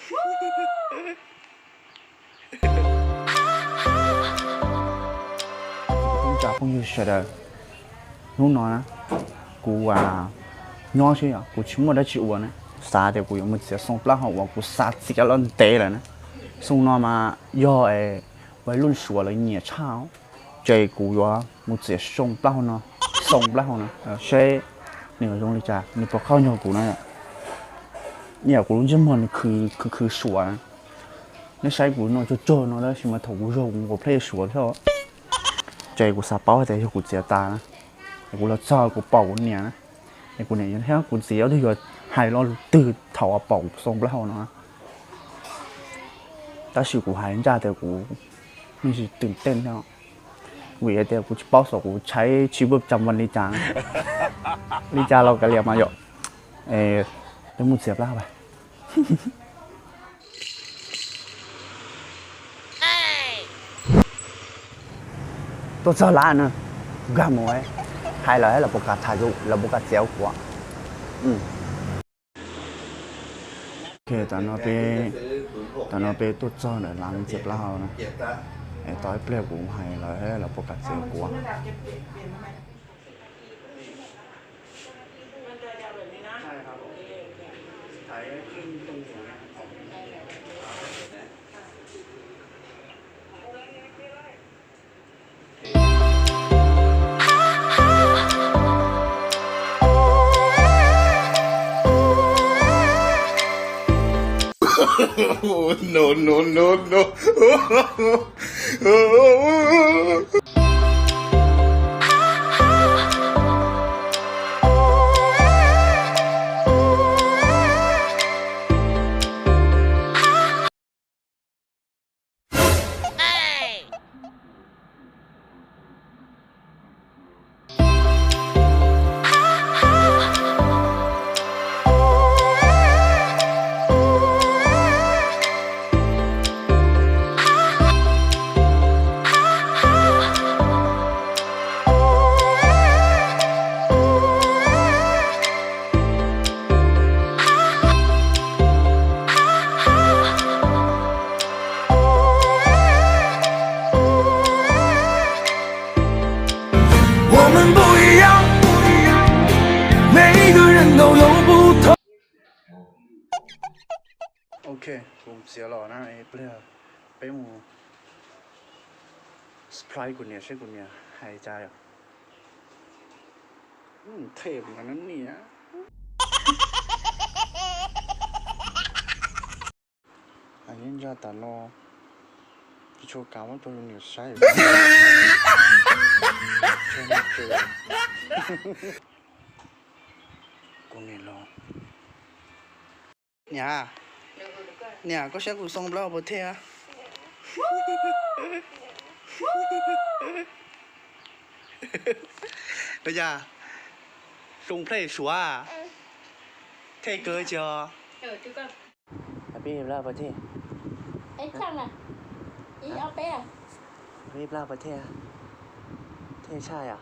Ib tsoom phooj ywg sawv daws, hnub no na, kuv nyob xwb yom, kuv tsis muaj dab tsi ua na, xav tias kuv yuav mus txiav xoo plaub hau uas kuv xav txiav los ntev lawm na. Xoo no mas yog vaj looj Suav lawv nyiam tshaj, ces kuv yuav mus txiav xoo plaub hau no, xoo plaub hau no, seb nws zoo li cas, nws puas qab nyob kuv na. Ib yam kuv lub ntsej muag nws khwv khwv Suav na. Nej saib kuv no tsuag tsuag no tab sis mas thaum kuv zog kuv nkaus plej Suav thiab. Ces kuv xav paub hais tias yog kuv txiav tas na, es kuv los txog kuv pom kuv niam na, es kuv niam thiab kuv txiv ob tug yuav hais lo lus twg thaum uas pom kuv xoo plaub hau no. Tab sis kuv hais ncaj tias kuv yeej tsis twm teej thiab, vim hais tias kuv tsis paub xyov kuv tshaib tsis pub cam vaj li cas, li cas los kav liam mas yom. Peb mus txiav plaub hau. Tuaj txog lawm na, nkag mus hais lawv, lawv puas kam tham yus, lawv puas kam txiav kuv. Tam no peb, tam no peb tuaj txog ntawm lawv txiav plaub hau na, es tos ib pliag kuv hais lawv, lawv puas kam txiav kuv. No, no, no, no. Ok, kuv txiav los na, ib pliag peb mus surprise kuv niam seb kuv niam hais cas yom. Them no niam. Hais ncaj tas no, tsis tshua kam muab rau yus niam saib. Kuv niam los. Niam, niam, koj saib kuv xoo plaub hau puas them? Ua cas, xoo plej Suav, them kawg tsis os? Peb plaub puas them? Peb plaub puas them? Them tshaj yom?